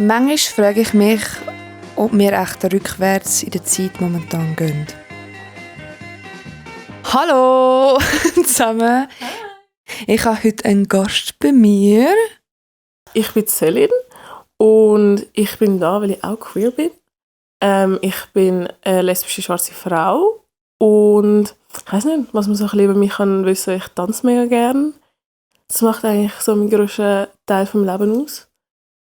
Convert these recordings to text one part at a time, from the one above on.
Manchmal frage ich mich, ob wir echt rückwärts in der Zeit momentan gehen. Hallo zusammen! Ich habe heute einen Gast bei mir. Ich bin Celine und ich bin da, weil ich auch queer bin. Ich bin eine lesbische schwarze Frau und ich weiss nicht, was man so ein bisschen über mich kann wissen. Ich tanze mega gerne. Das macht eigentlich so meinen grössten Teil vom Leben aus.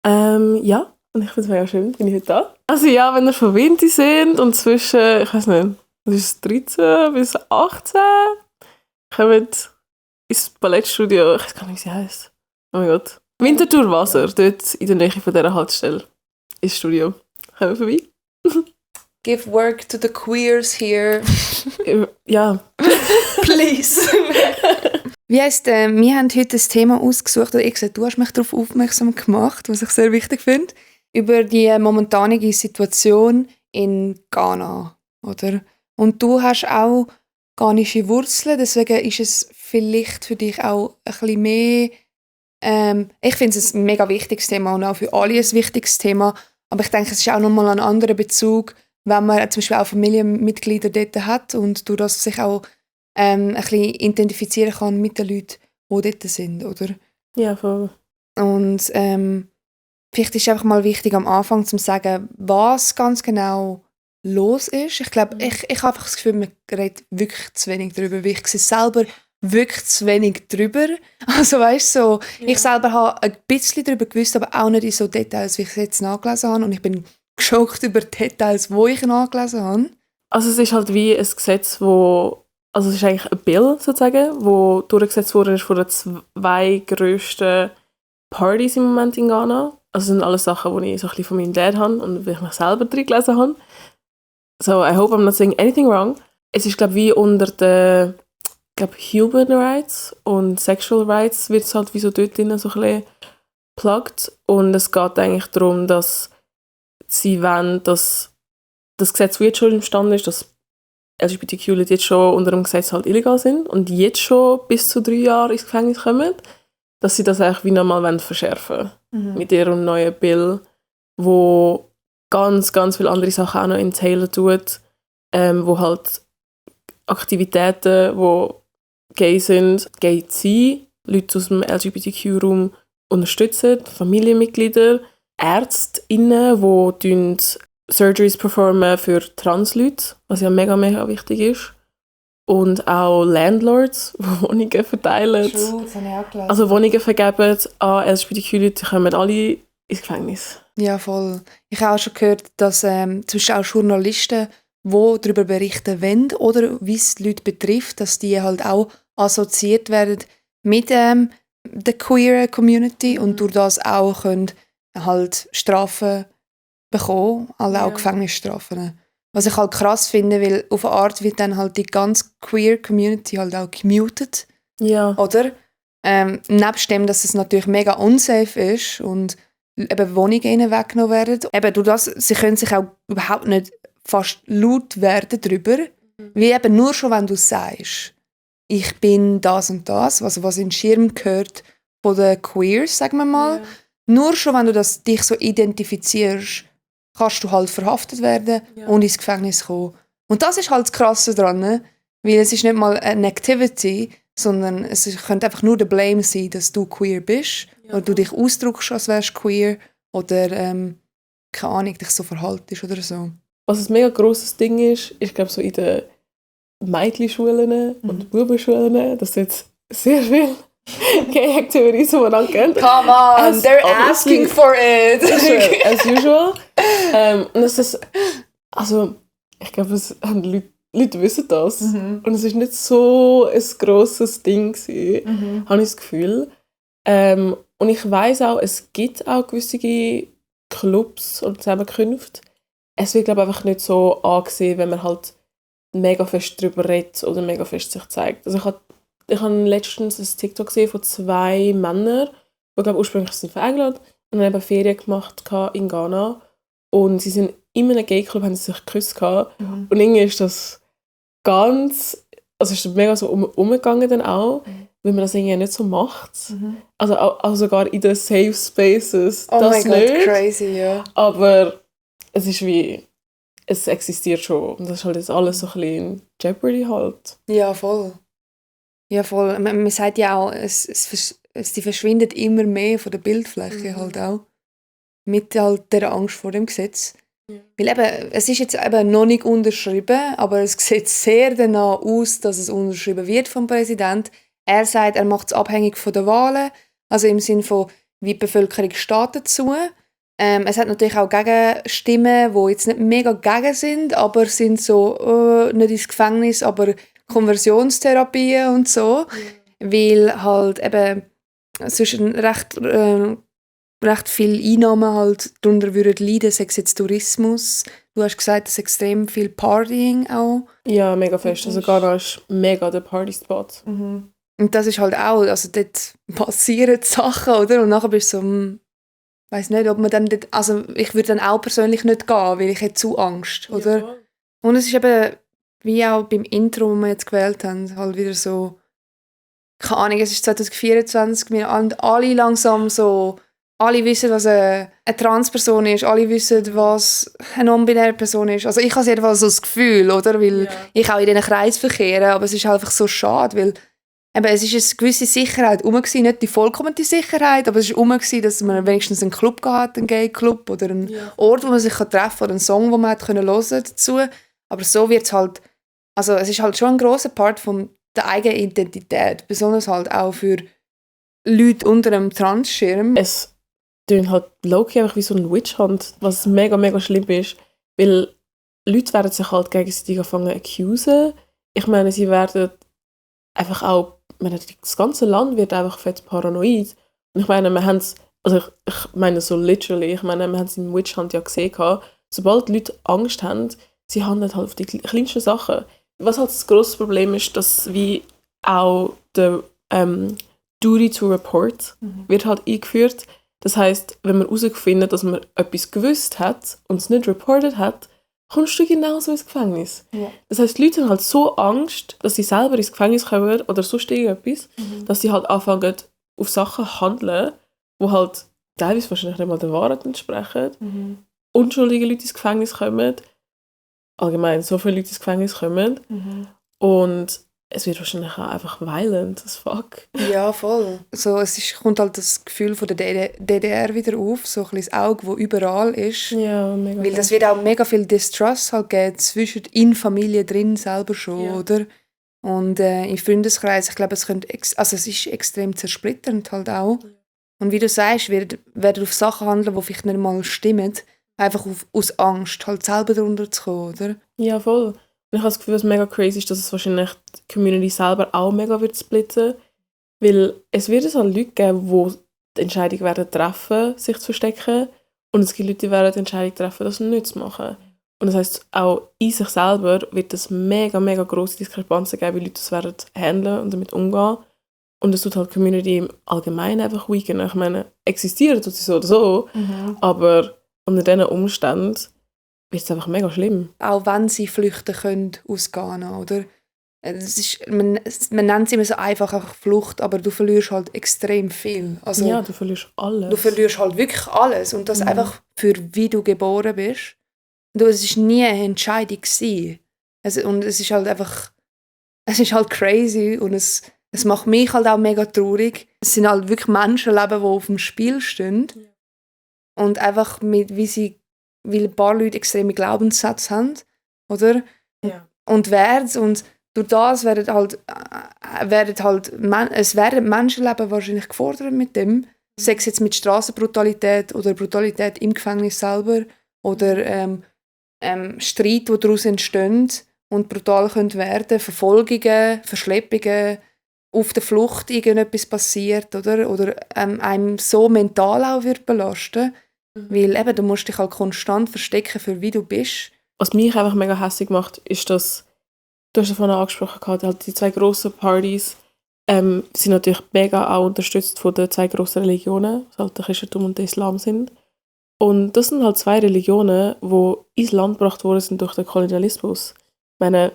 Ja, und ich finde es mega schön, bin ich heute da. Also ja, wenn ihr von Winti seid und zwischen, ich weiss nicht, das ist 13 bis 18, kommt ins Ballettstudio, ich weiß gar nicht, wie sie heisst. Oh mein Gott. Winterthur Wasser, dort in der Nähe von dieser Haltestelle, ins Studio. Kommen wir vorbei. Give work to the queers here. Ja. Please. Wie heisst, wir haben heute ein Thema ausgesucht, oder ich gesagt, du hast mich darauf aufmerksam gemacht, was ich sehr wichtig finde, über die momentane Situation in Ghana, oder? Und du hast auch ghanische Wurzeln, deswegen ist es vielleicht für dich auch ein bisschen mehr, ich finde es ein mega wichtiges Thema und auch für alle ein wichtiges Thema, aber ich denke, es ist auch nochmal ein anderer Bezug, wenn man zum Beispiel auch Familienmitglieder dort hat und durch das sich auch ein bisschen identifizieren kann mit den Leuten, die dort sind, oder? Ja, voll. Und vielleicht ist es einfach mal wichtig am Anfang zu sagen, was ganz genau los ist. Ich glaube, ich habe einfach das Gefühl, man redet wirklich zu wenig darüber. Ich sehe selber wirklich zu wenig darüber. Also weißt du, so, ja. Ich selber habe ein bisschen darüber gewusst, aber auch nicht in so Details, wie ich es jetzt nachgelesen habe. Und ich bin geschockt über die Details, die ich nachgelesen habe. Also es ist halt wie ein Gesetz, also es ist eigentlich ein Bill sozusagen, wo durchgesetzt wurde von den zwei grössten Partys im Moment in Ghana. Also das sind alles Sachen, die ich so ein bisschen von meinem Dad habe und wie ich mich selber drin gelesen habe. So, I hope I'm not saying anything wrong. Es ist, glaube ich, wie unter den Human Rights und Sexual Rights wird es halt wie so dort drin so ein bisschen plugged. Und es geht eigentlich darum, dass sie wollen, dass das Gesetz, das jetzt schon imstande ist, dass LGBTQ-Leute jetzt schon unter dem Gesetz halt illegal sind und jetzt schon bis zu 3 Jahre ins Gefängnis kommen, dass sie das eigentlich wie nochmal verschärfen wollen. Mit ihrem neuen Bill, wo ganz, ganz viele andere Sachen auch noch entheilen tut, wo halt Aktivitäten, die gay sind, gay sein, Leute aus dem LGBTQ-Raum unterstützen, Familienmitglieder, ÄrztInnen, die Surgeries performen für Trans-Leute, was ja mega, mega wichtig ist. Und auch Landlords, die Wohnungen verteilen. True, das habe ich auch gelesen. Also Wohnungen vergeben an LGBTQ-Leute, die kommen alle ins Gefängnis. Ja, voll. Ich habe auch schon gehört, dass zwischen auch Journalisten, die darüber berichten wollen oder wie es die Leute betrifft, dass die halt auch assoziiert werden mit der queer Community und durch das auch können halt Strafen bekommen, also auch Gefängnisstrafen. Was ich halt krass finde, weil auf eine Art wird dann halt die ganze queer Community halt auch gemutet. Ja. Oder? Nebst dem, dass es natürlich mega unsafe ist und eben Wohnungen ihnen weggenommen werden. Eben durch das, sie können sich auch überhaupt nicht fast laut werden darüber. Wie eben nur schon, wenn du sagst, ich bin das und das, also was in den Schirm gehört von den Queers, sagen wir mal. Ja. Nur schon, wenn du dich so identifizierst, kannst du halt verhaftet werden und ins Gefängnis kommen. Und das ist halt das Krasse daran, ne? Weil es ist nicht mal eine Activity, sondern es könnte einfach nur der Blame sein, dass du queer bist oder du dich ausdrückst, als wärst queer oder, keine Ahnung, dich so verhaltest oder so. Was ein mega grosses Ding ist, ich glaube so in den Mädchenschulen und Bubenschulen, das sind jetzt sehr viele Gay Activities, die man dann kennt. Come on, they're asking for it! As usual. Und es ist, also, ich glaube, Leute wissen das. Und es ist nicht so ein grosses Ding gewesen, habe ich das Gefühl. Und ich weiss auch, es gibt auch gewisse Clubs und Zusammenkünfte. Es wird, glaube ich, einfach nicht so angesehen, wenn man halt mega fest darüber redet oder mega fest sich zeigt. Also ich habe letztens ein TikTok gesehen von 2 Männern, die, glaube ich, ursprünglich sind von England und haben eben Ferien gemacht in Ghana. Und sie sind in einem Gay-Club, haben sie sich geküsst. Und irgendwie ist das ganz, also ist das mega so umgegangen dann auch. weil man das irgendwie nicht so macht. Also auch sogar in den Safe Spaces. Oh das mein nicht. Gott, crazy, ja. Aber es ist wie, es existiert schon. Und das ist halt jetzt alles so ein bisschen in Jeopardy halt. Ja, voll. Ja, voll. Man sagt ja auch, sie verschwindet immer mehr von der Bildfläche halt auch. Mit halt der Angst vor dem Gesetz. Ja. Weil eben, es ist jetzt eben noch nicht unterschrieben, aber es sieht sehr danach aus, dass es unterschrieben wird vom Präsident. Er sagt, er macht es abhängig von den Wahlen, also im Sinne von, wie die Bevölkerung steht dazu. Es hat natürlich auch Gegenstimmen, die jetzt nicht mega gegen sind, aber sind so, nicht ins Gefängnis, aber Konversionstherapien und so. Weil halt eben sonst recht viele Einnahmen halt darunter würden leiden, sei es jetzt Tourismus. Du hast gesagt, dass extrem viel Partying auch. Ja, mega fest. Also Ghana ist mega der Party-Spot. Und das ist halt auch, also dort passieren Sachen, oder? Und nachher bist du so, weiss nicht, ob man dann dort, also ich würde dann auch persönlich nicht gehen, weil ich hätte zu Angst, oder? Ja. Und es ist eben, wie auch beim Intro, das wir jetzt gewählt haben, halt wieder so, keine Ahnung, es ist 2024, wir alle langsam so, alle wissen, was eine Transperson ist, alle wissen, was eine non-binäre Person ist. Also ich habe jedenfalls so das Gefühl, oder? Weil ich auch in diesen Kreis verkehre, aber es ist einfach so schade, weil eben, es ist eine gewisse Sicherheit rum gewesen, nicht die vollkommene Sicherheit, aber es war rum gewesen, dass man wenigstens einen Club hatte, einen Gay-Club oder einen Ort, wo man sich treffen kann oder einen Song, den man hören konnte dazu. Aber so wird es halt, also es ist halt schon ein grosser Part von der eigenen Identität, besonders halt auch für Leute unter einem Transschirm. Es tönt halt low-key einfach wie so ein Witch-Hunt, was mega, mega schlimm ist, weil Leute werden sich halt gegenseitig anfangen accusen. Ich meine, sie werden einfach auch, das ganze Land wird einfach fett paranoid. Und ich meine, wir haben es, also ich meine so literally, ich meine, wir haben es im Witch-Hunt ja gesehen, sobald Leute Angst haben, sie handeln halt auf die kleinsten Sachen. Was halt das grosse Problem ist, dass wie auch der Duty to Report wird halt eingeführt. Das heisst, wenn man herausfindet, dass man etwas gewusst hat und es nicht reported hat, kommst du genauso ins Gefängnis. Ja. Das heisst, die Leute haben halt so Angst, dass sie selber ins Gefängnis kommen oder sonst irgendetwas, dass sie halt anfangen, auf Sachen zu handeln, die halt teilweise wahrscheinlich nicht mal der Wahrheit entsprechen. Unschuldige Leute ins Gefängnis kommen. Allgemein, so viele Leute ins Gefängnis kommen. Und es wird wahrscheinlich auch einfach violent as fuck. Ja, voll. So, kommt halt das Gefühl von der DDR wieder auf, so ein bisschen das Auge, das überall ist. Ja, mega. Weil das wird auch mega viel Distrust halt geben, zwischen in Familie drin selber schon, oder? Und im Freundeskreis, ich glaube, es ist extrem zersplitternd halt auch. Und wie du sagst, werden auf Sachen handeln, die vielleicht nicht mal stimmen, einfach aus Angst, halt selber darunter zu kommen, oder? Ja, voll. Und ich habe das Gefühl, was mega crazy ist, dass es wahrscheinlich die Community selber auch mega wird splitten. Weil es wird halt Leute geben, die die Entscheidung werden treffen, sich zu verstecken. Und es gibt Leute, die werden die Entscheidung treffen, das nicht zu machen. Und das heisst, auch in sich selber wird es mega, mega grosse Diskrepanzen geben, wie Leute das werden handeln und damit umgehen. Und es tut halt die Community im Allgemeinen einfach weaken. Ich meine, existieren tut sie so oder so, aber unter diesen Umständen wird es einfach mega schlimm. Auch wenn sie flüchten können aus Ghana, oder? Man nennt es immer so einfach Flucht, aber du verlierst halt extrem viel. Also, ja, du verlierst alles. Du verlierst halt wirklich alles. Und das einfach für wie du geboren bist. Es war nie eine Entscheidung gewesen. Und es ist halt einfach, es ist halt crazy und es macht mich halt auch mega traurig. Es sind halt wirklich Menschenleben, die auf dem Spiel stehen. Und einfach weil ein paar Leute extreme Glaubenssätze haben, oder? Ja. Und Werte. Und durch das werden Menschenleben wahrscheinlich gefordert mit dem. Sei es jetzt mit Strassenbrutalität oder Brutalität im Gefängnis selber oder Streit, die daraus entstehen und brutal können werden, Verfolgungen, Verschleppungen, auf der Flucht irgendetwas passiert, oder einem so mental auch wird belasten. Weil eben, du musst dich halt konstant verstecken, für wie du bist. Was mich einfach mega hässlich macht, ist, dass, du hast davon angesprochen, halt die zwei grossen Partys sind natürlich mega auch unterstützt von den zwei grossen Religionen, was halt der Christentum und der Islam sind. Und das sind halt zwei Religionen, die ins Land gebracht worden sind durch den Kolonialismus. Ich meine,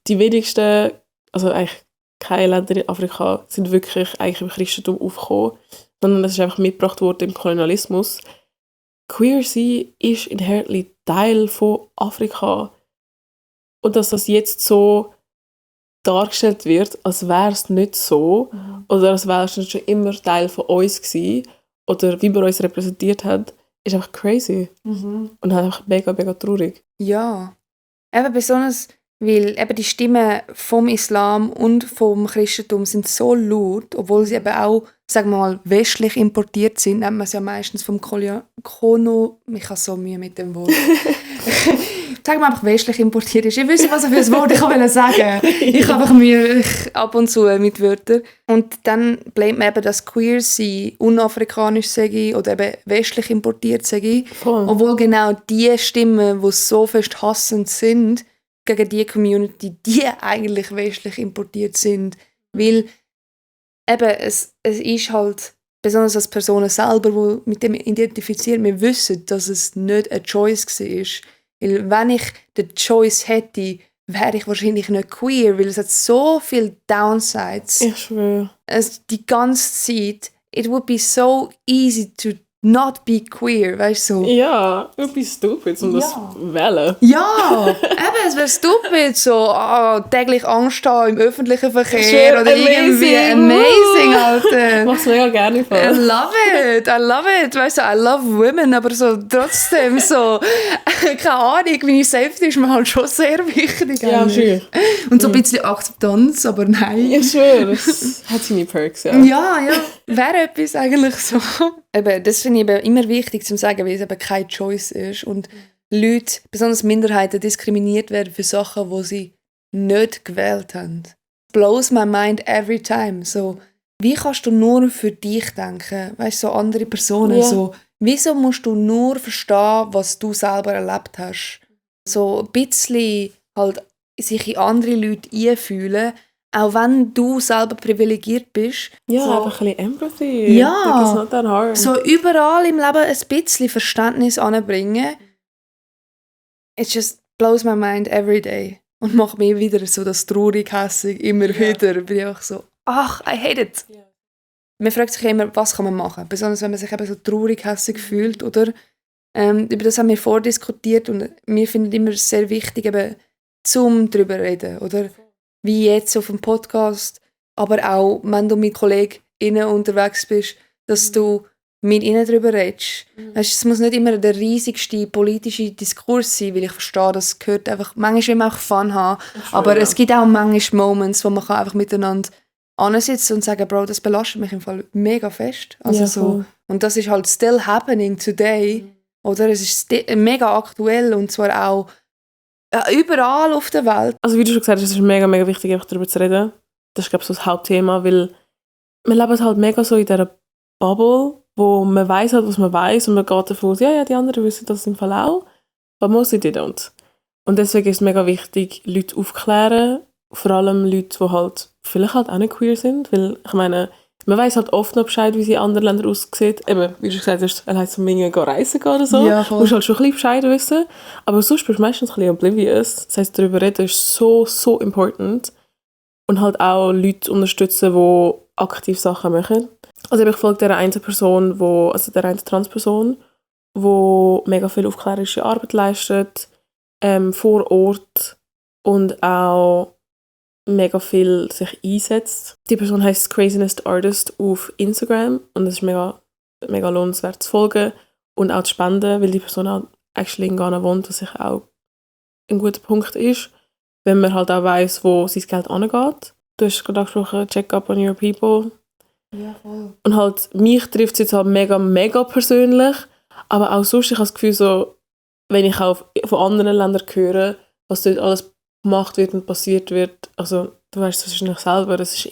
die wenigsten, also eigentlich keine Länder in Afrika sind wirklich eigentlich im Christentum aufgekommen, sondern das ist einfach mitgebracht worden im Kolonialismus. Queer sein ist inherently Teil von Afrika. Und dass das jetzt so dargestellt wird, als wäre es nicht so, oder als wäre es nicht schon immer Teil von uns gewesen, oder wie wir uns repräsentiert haben, ist einfach crazy. Und halt einfach mega, mega traurig. Ja. Eben besonders, weil eben die Stimmen vom Islam und vom Christentum sind so laut, obwohl sie eben auch, sagen wir mal, westlich importiert sind, nennt man es ja meistens vom ich habe so Mühe mit dem Wort. Sagen wir einfach westlich importiert ist. Ich wüsste, was für ein Wort ich sagen wollte. Ich habe einfach Mühe ab und zu mit Wörtern. Und dann bleibt man eben, dass queer sein unafrikanisch sei oder eben westlich importiert sei. Voll. Obwohl genau die Stimmen, die so fest hassend sind, gegen die Community, die eigentlich westlich importiert sind. Weil eben, es ist halt, besonders als Personen selber, die mit dem identifizieren, wir wissen, dass es nicht eine Choice war. Weil wenn ich den Choice hätte, wäre ich wahrscheinlich nicht queer, weil es hat so viele Downsides. Ich schwöre. Die ganze Zeit, it would be so easy to not be queer, weißt du? So. Ja, etwas stupid, um das wählen. Ja, eben, es wäre stupid, so täglich Angst haben im öffentlichen Verkehr oder irgendwie amazing, Alter. Mach's mega gerne vor. I love it, weißt du, I love women, aber so trotzdem so, keine Ahnung, meine Safety ist mir halt schon sehr wichtig. Ja, schön. Und so ein bisschen Akzeptanz, aber nein. Ich schwöre, es hat seine Perks, ja. Ja, wäre etwas eigentlich so. Eben, das finde ich eben immer wichtig zu sagen, weil es eben keine Choice ist und Leute, besonders Minderheiten, diskriminiert werden für Sachen, die sie nicht gewählt haben. Blows my mind every time. So, wie kannst du nur für dich denken? Weißt du, so andere Personen. Ja. So, wieso musst du nur verstehen, was du selber erlebt hast? So ein bisschen halt sich in andere Leute einfühlen, auch wenn du selber privilegiert bist. Ja, so, einfach ein bisschen Empathy. Ja. Like, it's not that hard. So überall im Leben ein bisschen Verständnis anbringen. It just blows my mind every day. Und macht mich wieder so das traurig, hässig, immer wieder. Bin ich auch so, ach, I hate it. Ja. Man fragt sich immer, was kann man machen? Besonders wenn man sich eben so traurig, hässig fühlt, oder? Über das haben wir vordiskutiert und wir finden immer sehr wichtig, eben, zum darüber reden, oder? Wie jetzt auf dem Podcast, aber auch, wenn du mit KollegInnen unterwegs bist, dass du mit ihnen darüber redest. Weißt, es muss nicht immer der riesigste politische Diskurs sein, weil ich verstehe, das gehört einfach, manchmal will man auch Fun haben, aber es gibt auch manchmal Moments, wo man kann einfach miteinander ansitzen und sagen, Bro, das belastet mich im Fall mega fest. Also Ja, so. voll. Und das ist halt still happening today. Oder es ist mega aktuell und zwar auch überall auf der Welt. Also wie du schon gesagt hast, es ist mega, mega wichtig, einfach darüber zu reden. Das ist, glaube ich, so das Hauptthema, weil wir leben halt mega so in dieser Bubble, wo man weiss halt, was man weiss und man geht davon aus, ja, die anderen wissen das im Fall auch, aber mostly die don't. Und deswegen ist es mega wichtig, Leute aufklären, vor allem Leute, die halt vielleicht halt auch nicht queer sind, weil ich meine, man weiss halt oft noch Bescheid, wie sie in anderen Ländern aussieht. Eben, wie du gesagt hast, er heisst so reisen gehen oder so. Ja, du musst halt schon ein bisschen Bescheid wissen. Aber sonst bist du meistens ein bisschen oblivious. Das heisst, darüber reden ist so, so important. Und halt auch Leute unterstützen, die aktiv Sachen machen. Also ich folge der einen Person, der einen Transperson, die mega viel aufklärerische Arbeit leistet, vor Ort und auch mega viel sich einsetzt. Die Person heisst Craziest Artist auf Instagram und es ist mega, mega lohnenswert zu folgen und auch zu spenden, weil die Person auch actually in Ghana wohnt, was sicher auch ein guter Punkt ist, wenn man halt auch weiss, wo sein Geld angeht. Du hast gerade angesprochen, check up on your people. Ja, voll. Und halt, mich trifft es jetzt halt mega, mega persönlich, aber auch sonst, ich habe das Gefühl, so, wenn ich auch von anderen Ländern höre, was dort alles gemacht wird und passiert wird, also du weißt es wahrscheinlich selber, es ist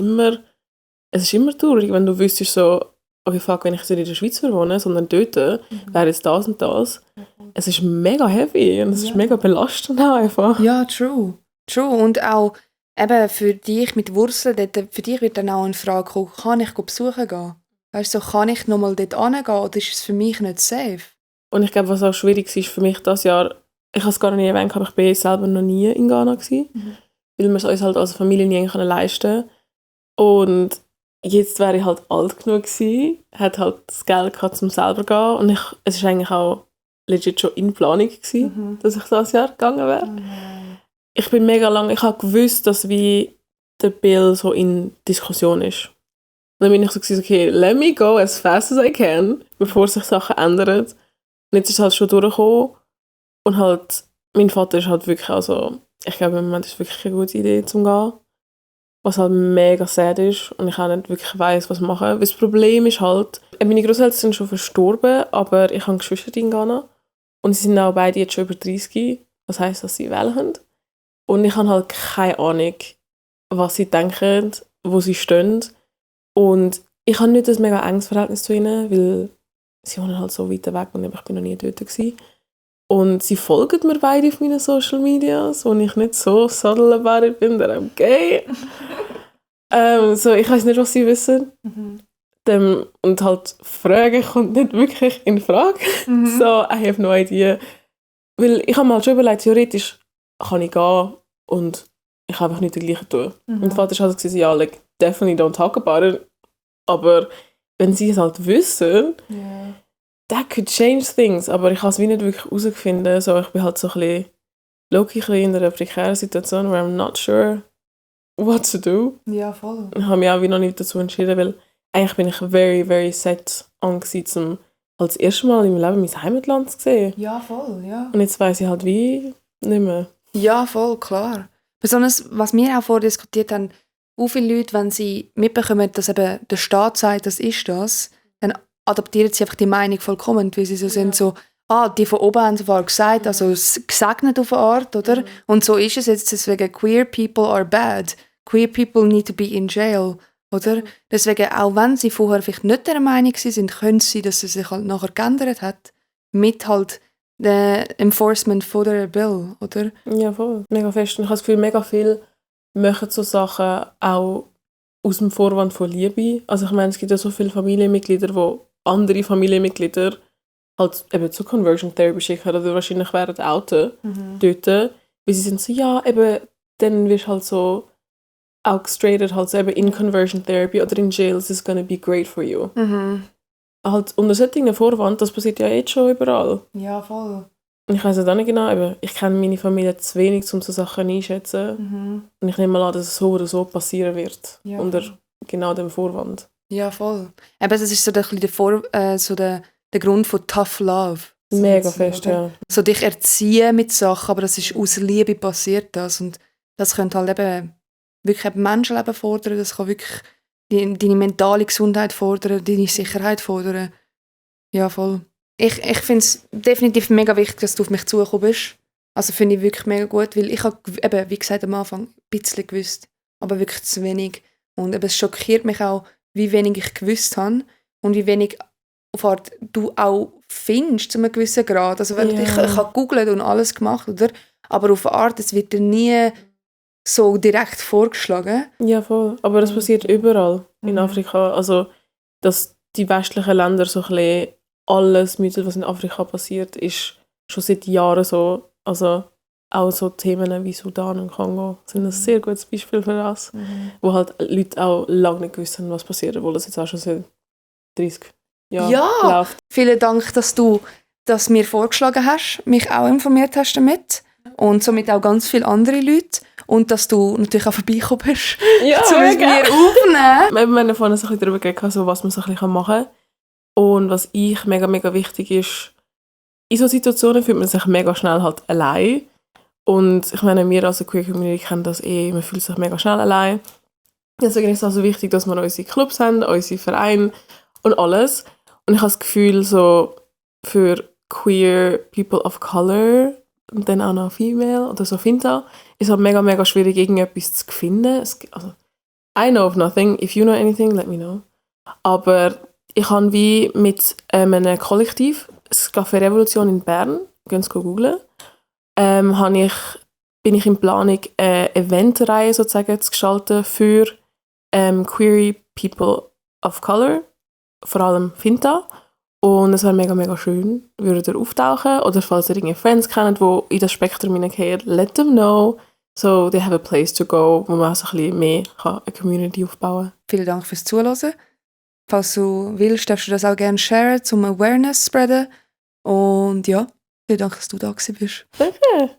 immer traurig, wenn du wüsstest so, okay, fuck, wenn ich jetzt nicht in der Schweiz wohne, sondern dort, wäre jetzt das und das. Es ist mega heavy und es ist mega belastend auch einfach. Ja, true. Und auch eben für dich mit Wurzeln, für dich wird dann auch eine Frage kommen, kann ich besuchen gehen? Weißt du, so, kann ich nochmal dort hingehen oder ist es für mich nicht safe? Und ich glaube, was auch schwierig war für mich dieses Jahr, ich habe es gar nicht erwähnt, aber ich war selber noch nie in Ghana gewesen, weil wir es uns halt als Familie nie leisten konnten. Und jetzt wäre ich halt alt genug gewesen, hätte halt das Geld gehabt, um selber zu gehen. Und es war eigentlich auch legit schon in Planung gewesen, dass ich das Jahr gegangen wäre. Ich bin mega lang, ich habe gewusst, dass wie der Bill so in Diskussion ist. Und dann bin ich so gewesen, okay, let me go as fast as I can, bevor sich Sachen ändern. Und jetzt ist es halt schon durchgekommen. Und halt, mein Vater ist halt wirklich, also, ich glaube, im Moment ist es wirklich eine gute Idee zum Gehen. Was halt mega sad ist und ich auch nicht wirklich weiss, was machen. Weil das Problem ist halt, meine Großeltern sind schon verstorben, aber ich habe Geschwister in Ghana. Und sie sind auch beide jetzt schon über 30. Das heisst, dass sie Wellen haben. Und ich habe halt keine Ahnung, was sie denken, wo sie stehen. Und ich habe nicht ein mega enges Verhältnis zu ihnen, weil sie wohnen halt so weit weg und ich bin noch nie dort gewesen. Und sie folgen mir beide auf meinen Social Medias, wo ich nicht so subtle about it bin, that I'm gay. So, ich weiß nicht, was sie wissen. Und halt Fragen kommt nicht wirklich in Frage. So, I have no idea. Weil ich habe mir halt schon überlegt, theoretisch kann ich gehen und ich kann einfach nicht das Gleiche tun. Und mein Vater hat gesagt, ja, like, definitely don't talk about it. Aber wenn sie es halt wissen, that could change things. Aber ich habe es wie nicht wirklich herausgefunden. So, ich bin halt so ein bisschen low-key in einer prekären Situation, where I'm not sure what to do. Ja, voll. Ich habe mich auch wie noch nicht dazu entschieden, weil eigentlich bin ich very, very set an gewesen, um als erstes Mal in meinem Leben mein Heimatland zu sehen. Ja, voll, ja. Und jetzt weiss ich halt wie nicht mehr. Ja, voll, klar. Besonders, was wir auch vordiskutiert haben, wie viele Leute, wenn sie mitbekommen, dass eben der Staat sagt, das ist das, dann adaptieren sie einfach die Meinung vollkommen, weil sie so sind, so, die von oben haben es gesagt, also gesegnet auf eine Art, oder? Und so ist es jetzt, deswegen queer people are bad. Queer people need to be in jail, oder? Deswegen, auch wenn sie vorher vielleicht nicht der Meinung sind, können sie, dass es sich halt nachher geändert hat, mit halt dem Enforcement von der Bill, oder? Ja, voll. Mega fest. Und ich habe das Gefühl, mega viel machen so Sachen auch aus dem Vorwand von Liebe. Also ich meine, es gibt ja so viele Familienmitglieder, die andere Familienmitglieder halt eben zur Conversion Therapy schicken oder wahrscheinlich während outen dort, weil sie sind so, ja, eben, dann wirst du halt so auch gestratet, halt so eben in Conversion Therapy oder in Jail, it's gonna be great for you. Halt unter solchen Vorwand, das passiert ja jetzt schon überall. Ja, voll. Und ich weiss es auch nicht genau, aber ich kenne meine Familie zu wenig, um so Sachen einschätzen. Und ich nehme mal an, dass es so oder so passieren wird. Ja. Unter genau dem Vorwand. Ja, voll. Aber das ist so der Grund von Tough Love. So mega fest, ja. So dich erziehen mit Sachen, aber das ist aus Liebe passiert das. Und das könnte halt eben wirklich ein Menschenleben fordern, das kann wirklich deine mentale Gesundheit fordern, deine Sicherheit fordern. Ja, voll. Ich finde es definitiv mega wichtig, dass du auf mich zugekommen bist. Also finde ich wirklich mega gut, weil ich habe eben, wie gesagt, am Anfang ein bisschen gewusst, aber wirklich zu wenig. Und eben, es schockiert mich auch, wie wenig ich gewusst habe und wie wenig auf Art du auch findest zu einem gewissen Grad. Also ich habe gegoogelt und alles gemacht, oder? Aber auf eine Art, es wird dir nie so direkt vorgeschlagen. Ja, voll. Aber das passiert überall in Afrika. Also, dass die westlichen Länder so ein bisschen alles müssen, was in Afrika passiert, ist schon seit Jahren so. Also auch so Themen wie Sudan und Kongo sind ein sehr gutes Beispiel für das. Wo halt Leute auch lange nicht gewusst haben, was passiert, obwohl das jetzt auch schon seit 30 Jahren läuft. Vielen Dank, dass du das mir vorgeschlagen hast, mich auch informiert hast damit. Und somit auch ganz viele andere Leute. Und dass du natürlich auch vorbeigekommen bist, um mit mir aufzunehmen. Wir haben vorhin so ein bisschen darüber geredet, so, was man so ein bisschen machen kann. Und was ich mega, mega wichtig ist, in solchen Situationen fühlt man sich mega schnell halt allein. Und ich meine, wir als Queer Community kennen das man fühlt sich mega schnell allein. Deswegen ist es also wichtig, dass wir unsere Clubs haben, unsere Vereine und alles. Und ich habe das Gefühl, so für queer people of color und dann auch noch female oder so Finta, ist halt mega, mega schwierig, irgendetwas zu finden. Also, I know of nothing. If you know anything, let me know. Aber ich habe wie mit einem Kollektiv, das Café Revolution in Bern, gehen Sie googlen, bin ich in Planung, eine Eventreihe sozusagen zu gestalten für queer people of color, vor allem Finta. Und es wäre mega, mega schön, würde ihr auftauchen. Oder falls ihr irgendwie Friends kennt, die in das Spektrum hineingehen, let them know. So, they have a place to go, wo man so ein bisschen mehr kann, eine Community aufbauen kann. Vielen Dank fürs Zuhören. Falls du willst, darfst du das auch gerne sharen, zum Awareness spreaden. Und ja, vielen Dank, dass du da bist. Danke.